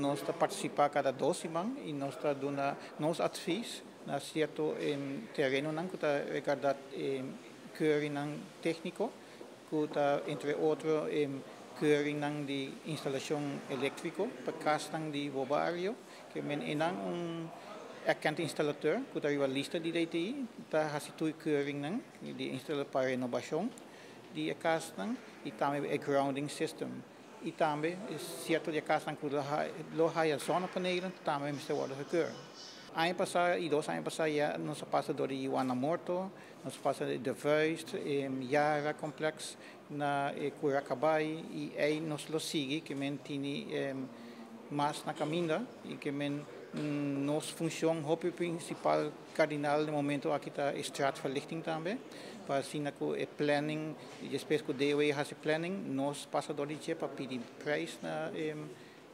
Nos ta partisipá kada 2 siman i nos ta duna nos advies na sierto terenonan ku ta rekordá keuringnan tékniko, ku ta entre otro keuringnan di instalashon eléktriko pa kasnan di bo bario, ke men einan un erkend installateur ku ta riba lista di DTI ta hasi tur keuringnan di instala pa renobashon di e kasnan i tambe e grounding system. I tambe sierto di e kasnan ku lo haya zonnepanelen tambe mester wòrdu gekeur. Aña pasá i 2 aña pasá ya nos a pasa dor di Juana Morto, nos a pasa De Vuist, Yara Complex, na Curacabai i ei nos lo sigui, ke men tini mas na kaminda i ke men nos funshon hopi prinsipal kardinal na momento aki ta straatverlichting tambe, pa asina ku e planning, despues ku DOW hasi planning, nos pasa dor di dje pa pidi prijs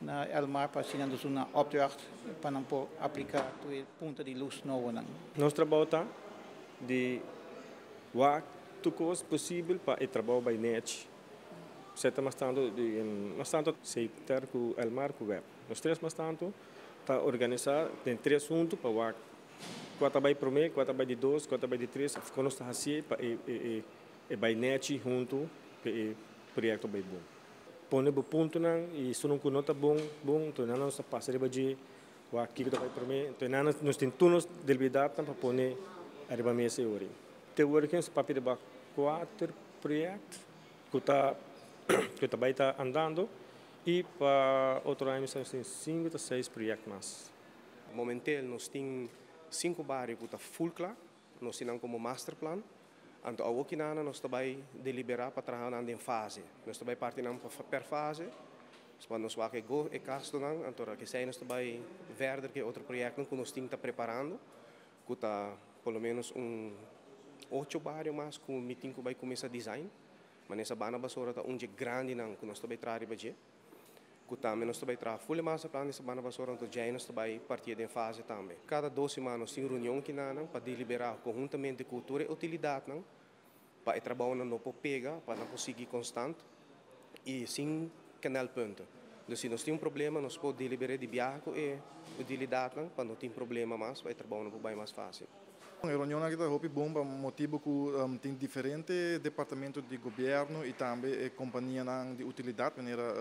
na Elmar pa asina nos duna opdracht pa nan por apliká tur e punto di lus nobonan. Nos trabou ta di wak tur kos posibel pa e trabou bai nèchi. Seta mas tantu di mas tantu Setar ku Elmar ku WEB. Nos tres mas tantu ta organisá den tres huntu pa wak kua ta bai promé, kua ta bai di dos, kua ta bai di tres, òf kon nos ta hasié pa e bai nèchi huntu pa e proyekto bai bon. Pone bo puntonan i esun ku no ta bon bon, enton nan nos ta pasa riba dje wak kiko ta bai promé, enton nan nos tin tur nos debilidatnan pa pone ariba mesa e ora. Te ora ku nos papia riba kuater proyekto ku ta bai ta andando i pa otro aña nos tin sinku ta seis proyekto mas. Momenteel nos tin sinku bario ku ta full kla, nos tin komo masterplan. Anto awokinana nos ta bai deliberá pa traha nan den fase. Nos ta bai parti nan per fase. Pa nos wak e go e gastonan, anto ku esei nos ta bai verder ku otro proyekto ku nos tin ta preparando, ku ta por lo menos un ocho bario mas ku mi tin ku bai kuminsá design. Mas Sabana Basora ta un grandinan ku nos ta bai traha riba dje. Ku tambe nos ta bai traha full masterplan di Sabana Basora, anto ya nos ta bai parti den fase tambe. Kada 2 siman nos tin reunion akinan pa deliberá konhuntamente ku tur e utilidatnan pa e trabounan no por pega, pa nan por sigui konstant i sin knelpunten. Dus si nos tin un problema, nos por deliberá di biaha ku e utilidatnan pa no tin problema mas, pa e trabounan por bai mas fásil. E reunion aki ta hopi bon pa motibu ku tin diferente departamento di gobièrnu i tambe e kompanianan di utilidat, manera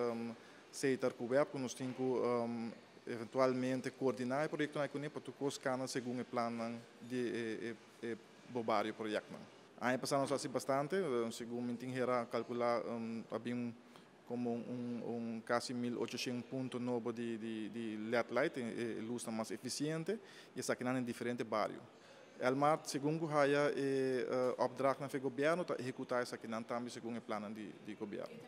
Setar ku WEB, ku nos tin ku eventualmente koordiná e proyektonan kuné pa tur kos kana segun e plannan di e Bo Bario proyektonan. Aña pasá nos a hasi bastante, segun mi tin hera kalkulá, a bin komo un kasi 1800 punto nobo di LED light, e lus mas efisiente, i esakinan den diferente bario. Elmar, segun ku haya e opdracht na gobièrnu, ta ehekutá esakinan tambe segun e plan di gobièrnu.